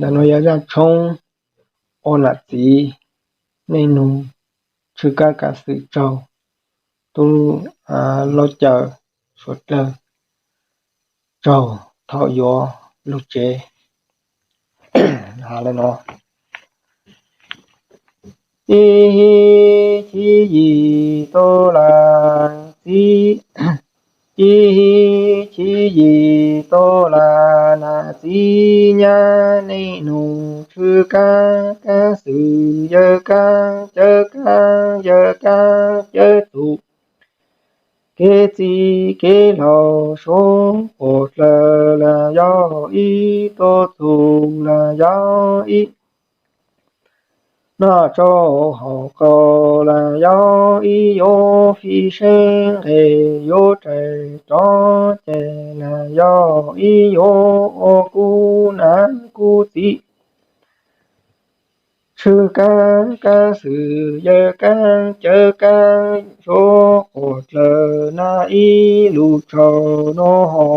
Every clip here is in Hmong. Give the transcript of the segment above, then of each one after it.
Ntawm no yog zaj tshoob ua nam txiv, neej nus, tshwj kab kav xwm raug tub Lauj Cawm suav dlawg raug thaum yuav lug tsev. Ib hib chib yim tub las txiv, ib hib chib yim tub las nam txiv nyab neej nus tshwj kaab kaab xwm yawg kaab cawv kaab yawg kaab cawv txus. Kev txij kev laus suav quas dlawg las yog ib tuab txug las yog ib noj rau hauv qau las yog ib yuav fij seeb nqes yuav rais rov ces las yog ib yuav ua kub nam kub txiv. Tshwj kaab kaab xwm yawg kaab cawv kaab suav quas dlawg nam ib lug tsaug nuav ho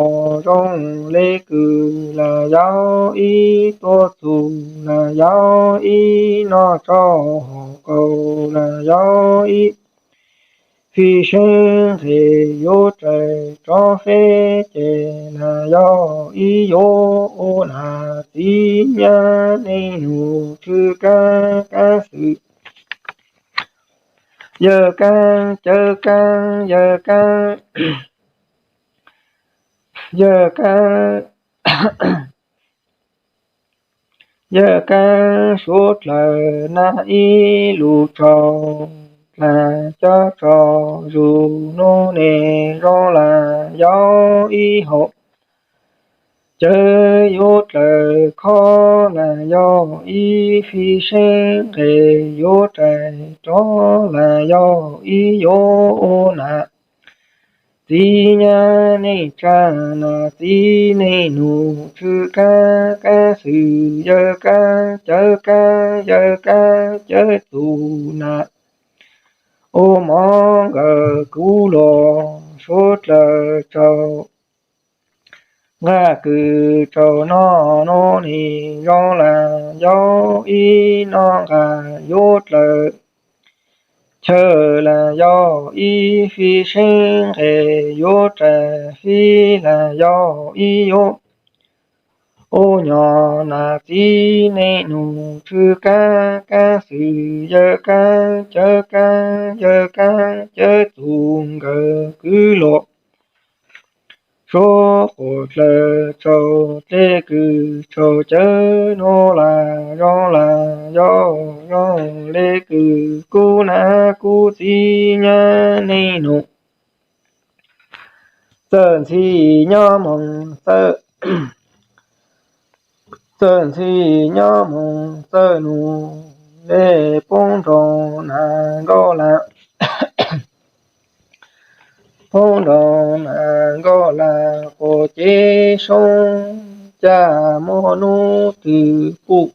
zoo le kws las yog ib tuab txug las yog ib noj rau hauv qau las yog ib fij seeb nqes yuav rais rov feb ces las yog ib yuav ua nam txiv nyab neej nus tshwj kaab kaab xwm yawg kaab cawv kaab yawg kaab yawg kaab yawg kaab suav dlawg nam ib lug tsaug dlaag cov tsaug zug nuav ne zoo las yog ib hom cawv yuav dlawg khob las yog ib fij seeb nqes yuav rais rov las yog ib yuav ua nam txiv nyab neej tsa nam txiv neej nus tshwj kaab kaab xwm yawg kaab cawv kaab yawg kaab cawv txus nam ua mov nkawm kub los suav dlawg tsaug nqaj kws tsaug noj nuav ne zoo las yog ib noj nqaj yuav dlawg chaw las yog ib fij seeb nqes yuav rais fij las yog ib yuav ua nyom nam txiv neej nus tshwj kaab kaab xwm yawg kaab cawv kaab yawg kaab cawv txus nkawm kwv los suav quas dlawg tsaug le kws tsaug cawv nuav las zoo las yog zoo le kws kub nam kub txiv nyab neej nus txawj ntxhi nyob moog txawj txawj ntxhi nyob moog txawj nus le poob nroog nam nkauj las poob nroog nam nkauj las quas cev soob caj muaj nub twg puj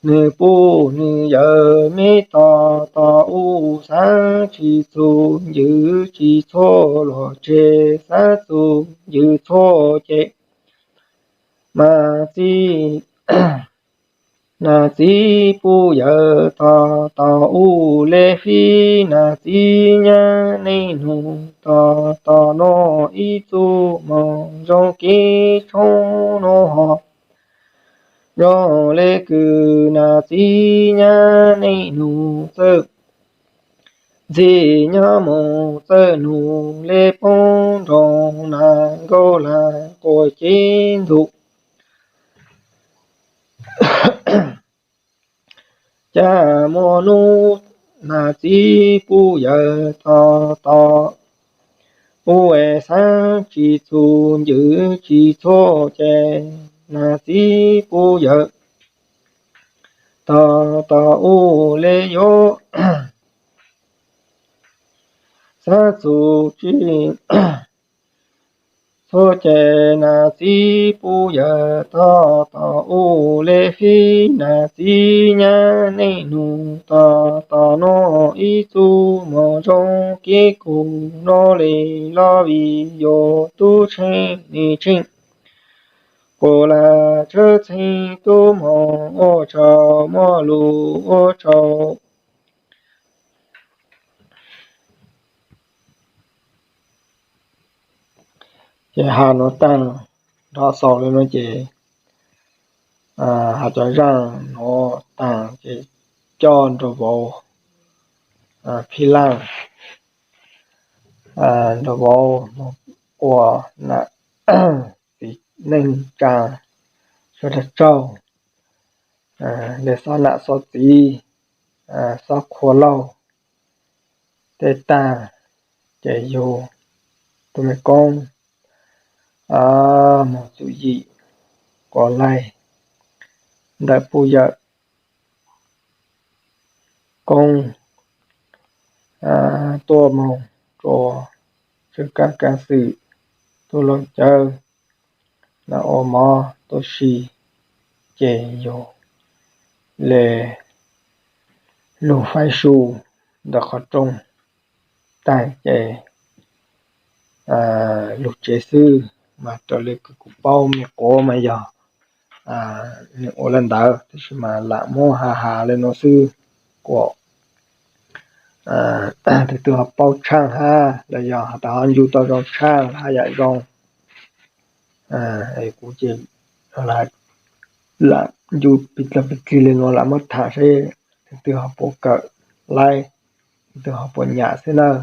nwg puj nwg yawm meb tos tos u xaav tsis txug ncwm tsis txhua los tseg xaav txug ncwm txhua ces mas txi nas txiv puj yawm tos tos u le fij nas txiv nyab neej nus tos tos nuav ib txuj moog zoo kev tshoob nuav ho zoo le kws nas txiv nyab neej nus txawj ntxhi nyob moog txawj nus le poob nroog nam nkauj las quas cev ntxhum caj muaj nub nas txiv puj yawm tos tos u es xaav tsis txug ncwm tsis txhua ces nas txiv puj yawm tos tos u le yuav xaav txug tsis txhua ces nas txiv puj yawm tos tos u le fij nas txiv nyab neej nus tos tos nuav ib txuj moog zoo kev kug nuav le los vim yog tub tsheej nwg tsheej Puas lam tshwj txheej tub moog ua tshau, muaj lug ua tshau. Ces has nuav taag, nrho xaus le nuav ces has cov zaaj nuav taag ces coj nraug vauv Phij Laaj, nraug vauv moog ua nam txiv neej tsaa suav dlawg tsaug, le xob nam xob txiv, xob qhua lauj tej taag, ces yug tug me koob moog txum yim quas laig ntawm puj yawm koob tuaj moog rua tswv kaab kaab xwm tug laug cawv ua mov tuaj si, ces yug le lug faib su ntawm qhov rooj taag ces lug tsev xwb. Mas raws le kws kuv paub me quav mas yog nwg ua le ntawd, tab sis mas lam muab has has le nuav xwb, kuas tug twg ho paub tshaaj hab los yog has tas ho ncu tau zoo tshaaj hab yaam zoo, kuv ces lam ncu pig dlawg pig dlig le nuav lam muab thaam seb tug twg ho puas kawm laib, tug twg ho puas nyam xwb nawb.